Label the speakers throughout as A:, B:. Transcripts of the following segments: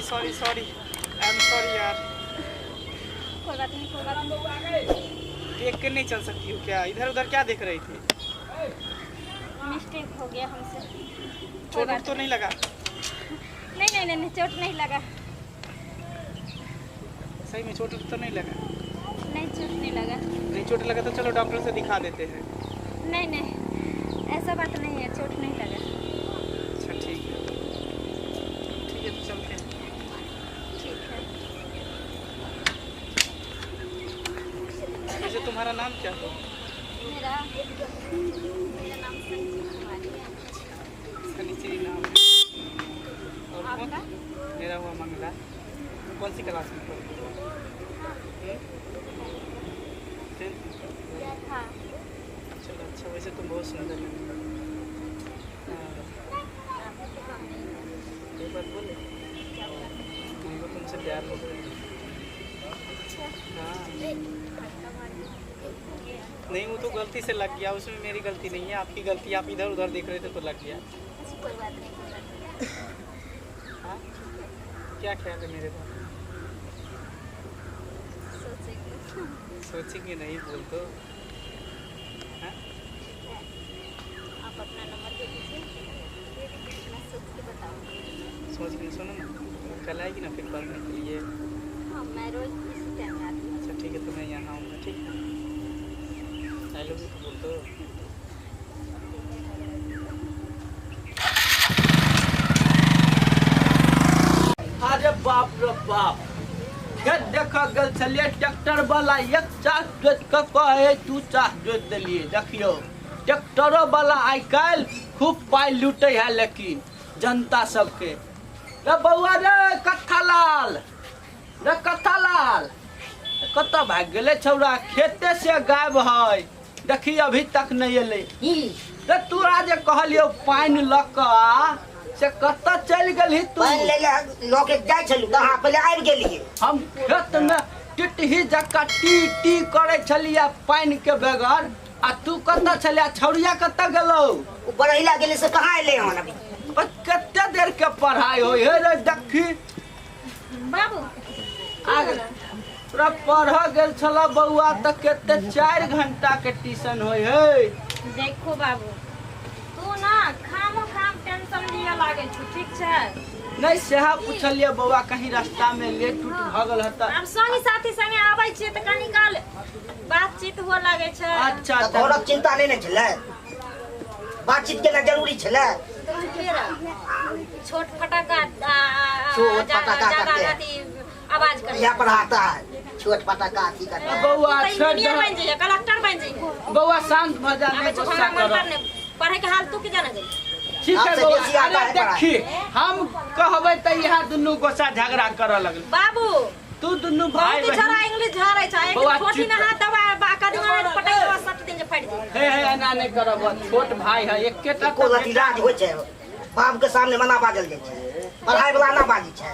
A: Sorry sorry, I am sorry यार।
B: कोई बात नहीं, कोई बात नहीं।
A: देख के नहीं चल सकती हो क्या? इधर उधर क्या देख रही थी?
B: मिस्टेक हो गया हमसे। कोई
A: चोट
B: बात
A: तो नहीं लगा?
B: नहीं नहीं नहीं नहीं, चोट नहीं लगा।
A: सही में चोट तो नहीं लगा?
B: नहीं, चोट नहीं लगा।
A: नहीं चोट लगा तो चलो डॉक्टर से दिखा देते हैं।
B: नहीं नहीं, ऐसा बात नहीं है, चोट नहीं लगा।
A: अच्छा ठीक है, ठीक है तो चलते हैं।
B: ठीक है।
A: वैसे तुम्हारा नाम क्या है?
B: मेरा मेरा नाम संजीव कुमारी है।
A: सनीचरी नाम है। और कौन?
B: आपका?
A: मेरा हुआ मंगला। तुम कौन सी क्लास में पढ़ती हो? टेंथ में?
B: हाँ।
A: चलो अच्छा, वैसे तुम बहुत सुंदर लग रही हो। हाँ,
B: आप तो कम नहीं है।
A: एक बात बोले?
B: क्या हुआ?
A: हमको तुमसे प्यार हो गया।
B: अच्छा।
A: हाँ।
B: धक्का मार दिया।
A: नहीं, वो तो गलती से लग गया, उसमें मेरी गलती नहीं है, आपकी गलती। आप इधर उधर देख रहे थे तो लग गया।
B: अच्छा, कोई बात नहीं, कोई बात नहीं।
A: हाँ, क्या ख्याल है मेरे बारे में?
B: सोचेंगे।
A: सोचेंगे नहीं, बोल दो। हाँ?
B: ठीक है, आप अपना नंबर दे दीजिए, मैं सोच के बताऊँगी।
A: सोच के सुनो ना, कल आएगी ना फिर पढ़ने के लिए?
B: हाँ, मैं रोज इसी टाइम में आती हूँ।
A: अच्छा ठीक है, तो मैं यहाँ आऊँगा, ठीक है? I love you तो बोल दो।
C: अरे बाप रे बाप, खेत देख गेल छलियै, ट्रैक्टर वाला एक चास जोति कऽ कहै दू चास जोति देलियै। देखियौ ट्रैक्टरो वाला आइ काल्हि खूब पाइ लूटै है लेकिन जनता सबके। रे बौआ रे कत्थालाल, रे कत्थालाल, कतऽ भागि गेलै छौड़ा? खेते से गायब है, देखी अभी तक नहि एलै। रे तोरा जे कहलियौ पानि लऽ कऽ आ, से कतऽ चलि गेलही तू?
D: पानि लै लए लऽ के जाइ छलहुँ तऽ अहाँ पहिले आबि गेलियै।
C: हम खेतमे टिटही जकाँ टी टी करै छलियै पानिके बगैर, आ तू कतऽ छलियै? छौड़िया कतऽ गेलौ?
D: ओ पढ़ै लए गेलै से कहाँ एलै हन अभी?
C: पर कते देर के पढ़ाई होइ है रे? देखी
B: बाबू
C: आ गेल। तोरा पढ़ गेल छल बौआ तऽ कते 4 घंटा के ट्यूशन होइ है।
B: देखो बाबू, तू ना खामो खाम टेंशन लिअ लागे छु, ठीक छै?
C: नहीं सएह पुछलियै बौआ, कहीं रास्ता में लेट उट भऽ गेल हत।
B: आब संगी साथी संगे आबै छियै तऽ कनी काल बातचीत हुअ लागे छै।
C: अच्छा।
D: तऽ घरक चिंता नहि ने छलै? बातचीत केना जरूरी छलै?
B: छोट फटाका
D: छोट फटाका
B: ज्यादा
D: करते।
B: अथी आवाज करे।
D: यह पढ़ाता है, छोट फटाका अथी करता है।
C: बौआ
B: तो
C: छोड़
B: इंजीनियर
C: दे।
B: बन जाइए, कलेक्टर बन जाइए।
C: बौआ शांत भऽ जा,
B: आबै
C: नहीं
B: छौ
C: गुस्सा
B: हमरा मन
C: कर।
B: पर ने पढ़े के हाल तू की जाने गई।
C: ठीक है
D: आपसे
C: बौआ।
D: बेसी आता
C: अरे
D: है पढ़ाई।
C: देखी हम कहबै तऽ इएह दुनू गोसा झगड़ा करऽ लगल।
B: बाबू
C: तू दुनू भाई
B: बहुत
C: बहिन
B: छोरा इंग्लिश झाड़े छै, एक
C: बौआ,
B: ठोटी
C: चुप।
B: में हाथ दबा बा कदीमा में पटक देबा सट दिन जे फाटि जाई।
C: हे हे, एना नहि करब, छोट भाई है एकेटा।
D: एको रति राज होइ छै, बाप के सामने मना बाजल जाइ छै, पढ़ाई वाला ना बाजै छै।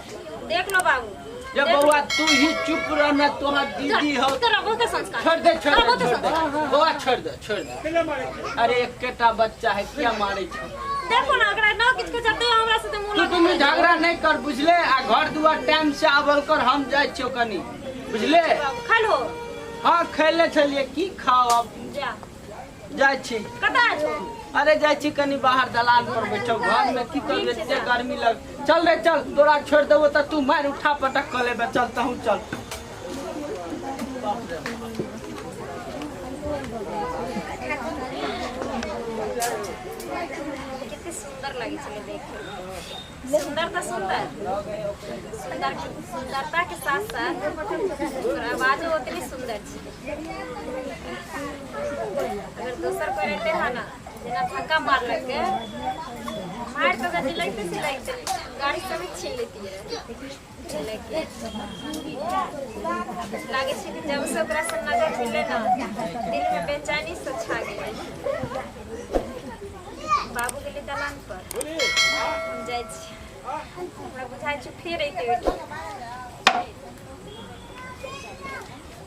B: देख लो बाबू।
C: जे बौआ तू ही चुप रह ना, तोहर दीदी हो।
B: तोरा बहुत संस्कार।
C: छोड़ दे, छोड़
B: तोरा
C: दे,
B: बहुत
C: छोड़ दे
B: संस्कार।
C: बौआ, छोड़ दे, छोड़ दे। अरे एकेटा बच्चा है, किया मारे छै?
B: देखो ना ओकरा ना किछु के जते हमरा से मुंह
C: तू
B: लग।
C: दुनू झगड़ा नहीं कर, बुझले? आ घर दुआर टाइम से आवल कर, हम जाइ छियौ कनी, बुझले?
B: खा लो।
C: हाँ खेले छलियै, की खाओ अब।
B: जा।
C: जाइ छी।
B: कतऽ छौ?
C: अरे जाइ छी कनी बाहर दलान पर बैठो, घर में की करबै, एते गर्मी लग। चल रे चल, तोरा छोड़ देबो तऽ तू मारि उठा पटक कऽ लेबे। चल तहूँ चल। बाप रे बाप।
B: कते सुंदर लगै छलै देखे। सुंदर तऽ सुंदर, सुंदर सुंदरता के साथ साथ ओकर आवाजो ओतने सुंदर छै। अगर दोसर कोई रहते है ना, जेना धक्का मारलकै, मारि कऽ जे लगते से लगते गाड़ी समेत छीन लेतियै। लेकिन लागै छै कि जब से ओकरा से नजर मिले ना, दिल में बेचैनी से छा गेलै। बाबू गेलै दलान पर, हम जाइ छी। हमरा बुझाइ छै फेर अयतै ओहिठाम।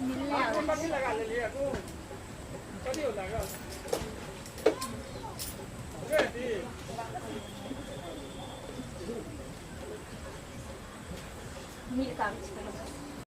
B: मिलने आबै छै।